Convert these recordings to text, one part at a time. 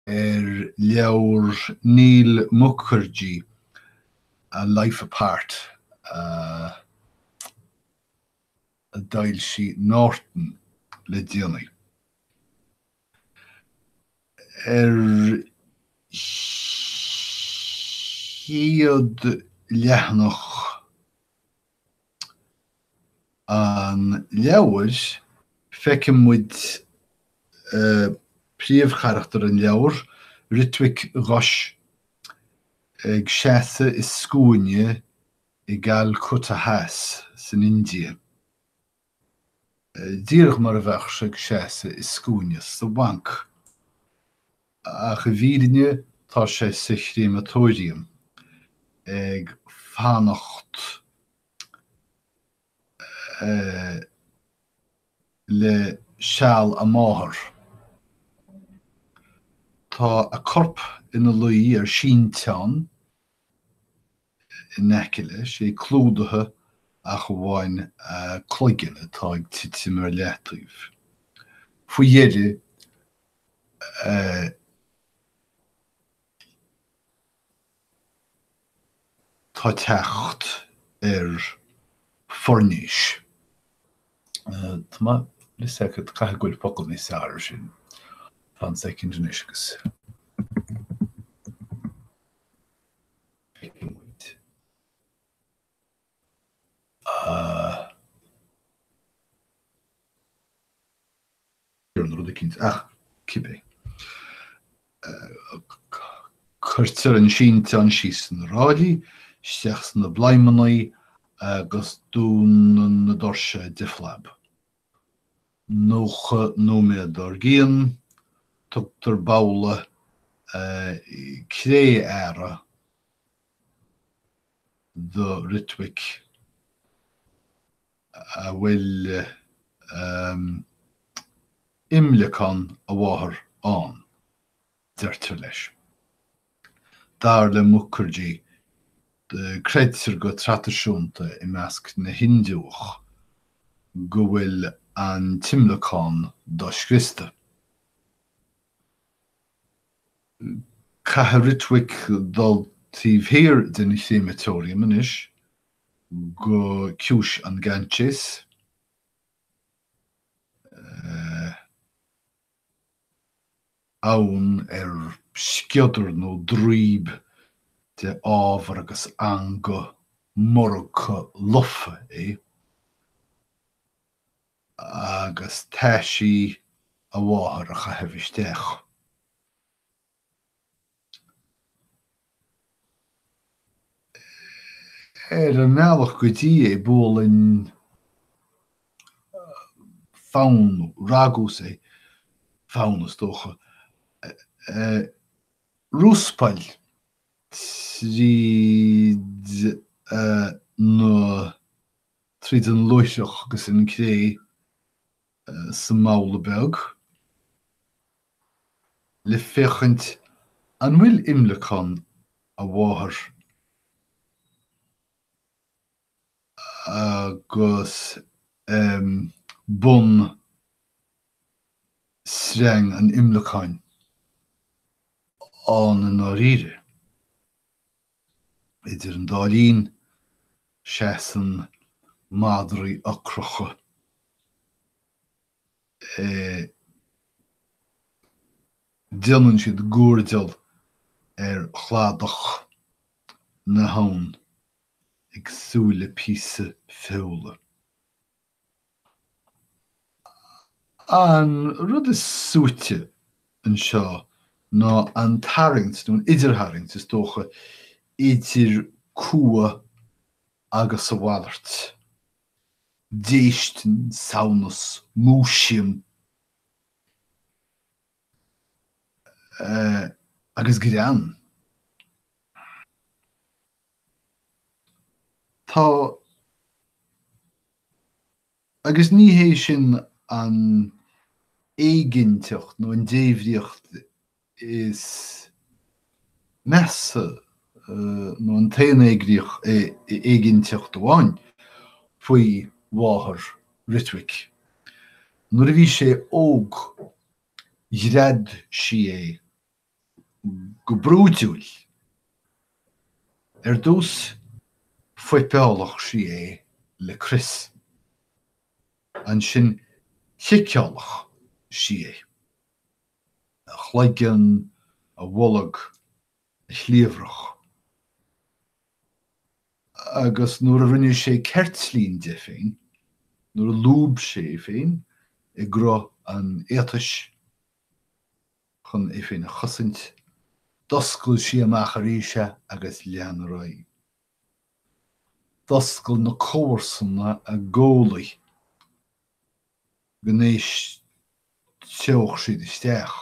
Ar leabhar Neel Mukherjee, A Life Apart, a d'fhoilsigh Norton le déanaí. Ar chéad leathanach an leabhair, feiceann muid príomhcharachtar an leabhair, Ritwik Ghosh, ag seasamh i scuaine i gCalcutta Theas san India, díreach mar a bheadh sé ag seasamh i scuaine sa bhanc. Ach i bhfírinne tá sé sa chréamatóiriam, ag fanacht le seal a máthar. Tá a corp ina luí ar sínteán in aice leis, é clúdaithe ach amháin a cloigeann atá ag titim ar leataobh. Faoi dheireadh, Tá teacht ar foirnéis. Tá mé le soicind, caithfidh go bhfuil focal níos fearr ar sin. Fan soicind anois agus feicfidh muid. Nó rud eicínt, ach cibé. Cuirtear an sínteán síos sna ráillí, isteach sna bladhmanna agus dúnann na doirse de phlab. 90 nóiméad dár gcionn, tugtar babhla cré-earra do Ritwik. a bhfuil imleacán a mháthar ann, deirtear leis. Dar le Mukherjee, creidtear go traidisiúnta i measc na Hiondúch go bhfuil an t-imleacán doscriosta. Caithfidh Ritwik dul taobh thiar den chréamatóiriam anois go ciumhais an Ganges. Abhainn ar sciodar nó draoib de ábhar agus eanga morgtha lofa é, agus taisí a mháthar a chaitheamh isteach. Ar an mbealach go dtí é, buaileann fonn nó ragús é, fonn is dócha, ruspaill tríd na, tríd an luaithreach agus an cré sa mbabhla beag le féachaint an bhfuil imleacán a mháthar agus bun sreang an imleacáin ann i ndáiríre. Idir an dá linn, seasann madraí ocracha. Déanann siad guairdeall ar chladach na habhann ag súil le píosa feola. An rud is suaite anseo ná an tarraingt, nó an idirtharraingt is dócha, idir cumha agus a mhalairt. Déistin, samhnas, múisiam agus greann. Tá. Agus ní hé sin an éiginnteacht nó an débhríocht is measa nó an t-aon éiginnteacht amháin faoi mháthair Ritwik. Nuair a bhí sé óg, ghread sí é. Go brúidiúil. Ar dtús, fuipeálfadh sí é le crios. Ansin chiceálfadh sí é. A chloigeann, a bholg, a chliabhrach. Agus nuair a rinne sé ceirtlín de féin, nuair a lúb sé é féin i gcruth an fhéatais chun é féin a chosaint, d'oscail sí amach arís é agus lean ar aghaidh. D'oscail na comharsana a gcomhlaí go n-éisteodh siad isteach.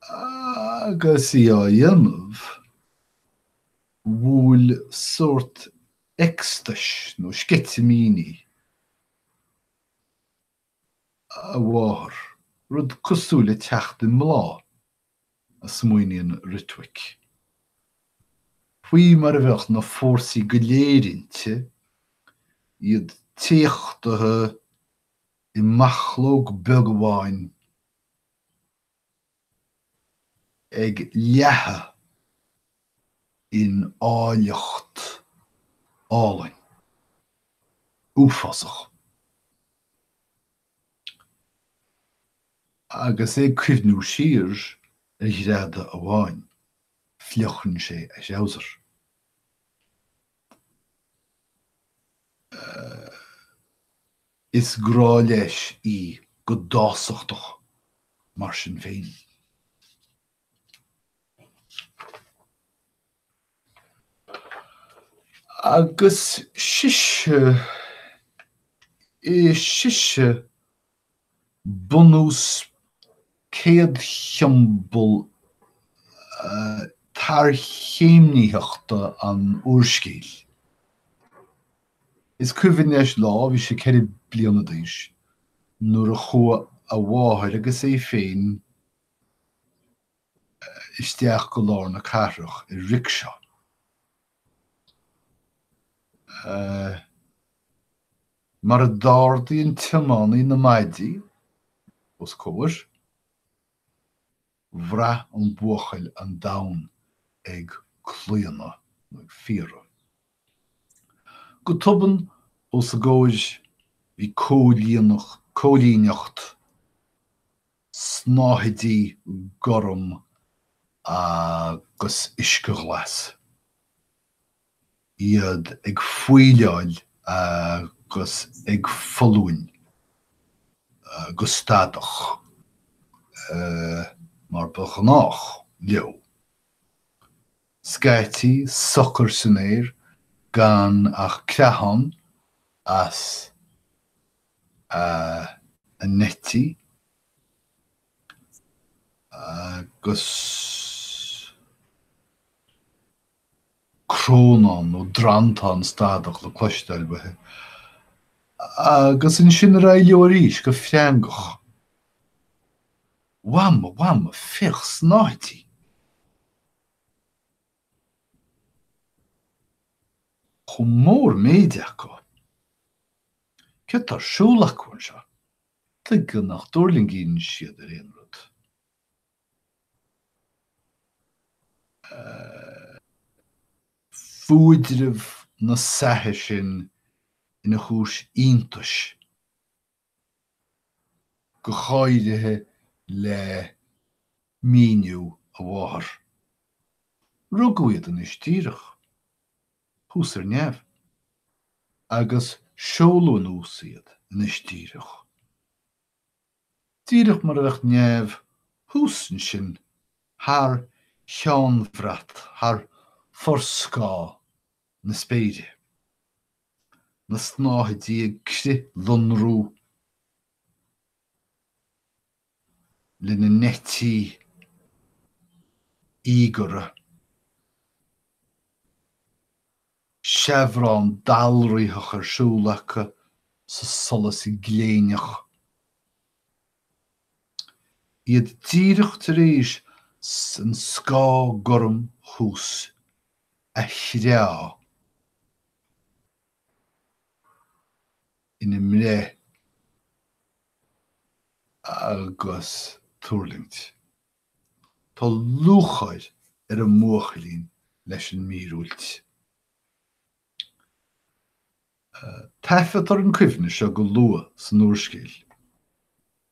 Agus í á dhéanamh, bhuail sórt ecstais nó sceitimíní a mháthair, rud cosúil le teacht i mbláth, a smaoiníonn Ritwik. Faoi mar a bheadh na fórsaí go léir inti, iad téachtaithe i mbaclóg beag amháin ag leathadh in áilleacht álainn, uafásach. Agus é ag cuimhniú siar ar ghreadadh amháin, fliuchann sé a threabhsar. Is grá leis í go dásachtach mar sin féin. Agus sise, is sise bunús céadshiombail tarchéimnitheachta an úrscéil. Is cuimhin leis lá, bhí sé 4 bliana d'aois, nuair a chuaigh a mháthair agus é féin isteach go lár na cathrach i ricseá. Mar a d'ardaigh an tiománaí na maidí os comhair, bhraith an buachaill an domhan ag claonadh nó ag fiaradh. Go tobann, os a gcomhair, bhí cóilíneacht snáthaidí gorm agus uisceghlas. iad ag faoileáil agus ag foluain go stadach, mar ba ghnách leo. Scaití, socair san aer, gan ach creathán as a n-eití agus. crónán nó drantán stadach le cloisteáil uathu, agus ansin ar aghaidh leo arís go freangach. A mhama, a mhama, féach snáthaidí! Chomh mór méid acu! Céard tá ar siúl acu anseo? Tuige nach dtuirlingíonn siad ar aon rud? Fuaidreamh na saithe sin ina chúis iontais, go háirithe le míniú a mháthar. Rugadh iad anois díreach, thuas ar neamh, agus seoladh anuas iad anois díreach. Díreach mar a bheadh neamh thuas ansin thar cheannbhrat, thar forscáth na spéire. Na snáthaidí ag crith-lonrú lena n-eití íogaire. Seabhrán dallraitheach ar siúl acu sa solas gléineach. Iad díreach tar éis an scáth gorm thuas a threá ina mbreith agus. tuirlingt. Tá lúcháir ar an mbuachaillín leis an míorúilt. Taifeadtar an cuimhne seo go luath san úrscéal.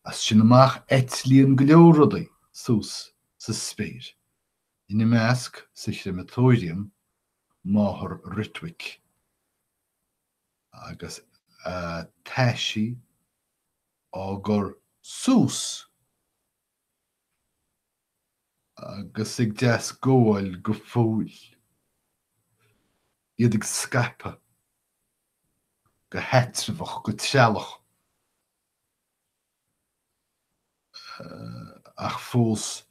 As sin amach eitlíonn go leor rudaí suas sa spéir, ina measc, sa chreimeatóiriam, máthair Ritwik agus a taisí á gcur suas agus ag deasgabháil go fóill, iad ag scaipeadh go heatramhach, go treallach, ach fós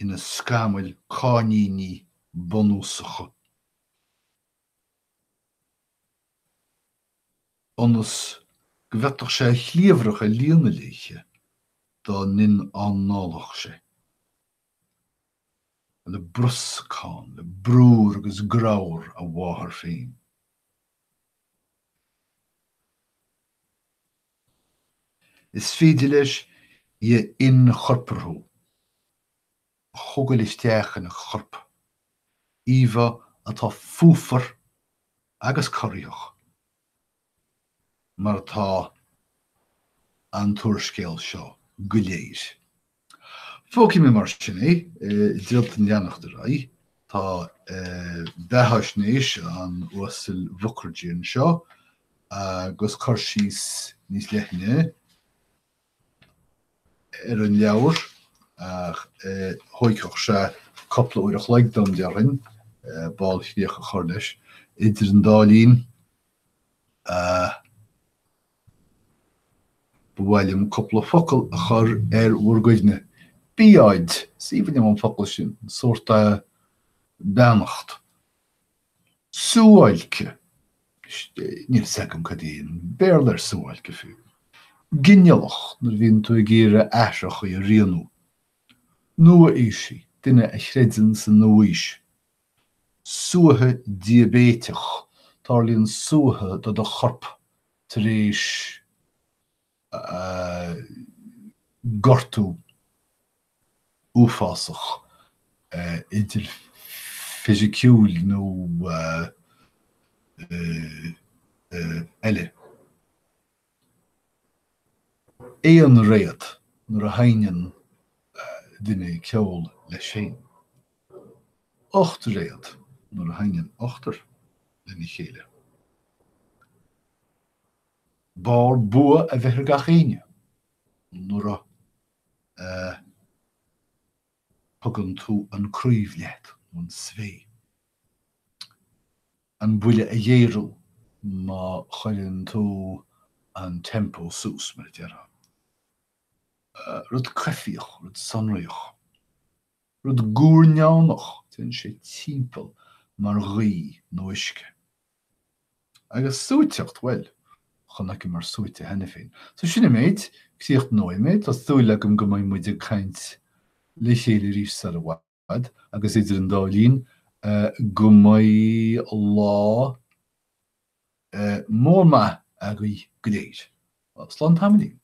ina scamaill cáithníní bunúsacha. Ionas go bhféadfadh sé a chliabhrach a líonadh léithe dá n-ionanálódh sé. Le bruscán, le brúr agus grabhar a mháthar féin. Is féidir leis í a ionchorprú, a thógáil isteach ina chorp, íomhá atá fuafar agus corraitheach, mar atá an t-úrscéal seo go léir. Fágfaidh mé mar sin é, d'fhéadfainn leanacht ar aghaidh. Tá beathaisnéis an Uasail Mukherjee anseo agus cur síos níos leithne ar an leabhar ach thóigfeadh sé cúpla uair a chloig dom, déarfainn, bailchríoch a chur leis. Idir an dá linn, ba mhaith liom cúpla focal a chur ar bhur gcuimhne. Biáid! Is aoibhinn liom an focal sin, sórt beannacht. Suáilce. Níl fhios agam cad é an Béarla ar suáilce fiú. Ginealach, nuair a bhíonn tú ag iarraidh aithreacha a rianú. Nua-aoisí, duine a chreideann sa nua-aois. Suaitheadh diaibéiteach, tarlaíonn suaitheadh do do chorp tar éis gortú uafásach, idir fisiciúil nó eile. Aonréad, nuair a sheinneann duine ceol leis féin. Ochtréad, nuair a sheinneann ochtar lena chéile. Barr bua a bheith ar gach éinne nuair a thugann tú an craobh leat, nó an svae. An buille a ghéarú má chuireann tú an tempo suas, mar a déarfá. Rud coimhthíoch, rud sonraíoch. Rud guairneánach, téann sé timpeall mar ghaoth nó uisce. Agus suaiteacht, bhuel, chonaiceamar suaite cheana féin. So sin an méid, críochnóidh mé, tá súil agam go mbeidh muid ag caint le chéile arís sar i bhfad, agus idir an dá linn, go mbeidh lá mór maith agaibh go léir. Slán tamaillín.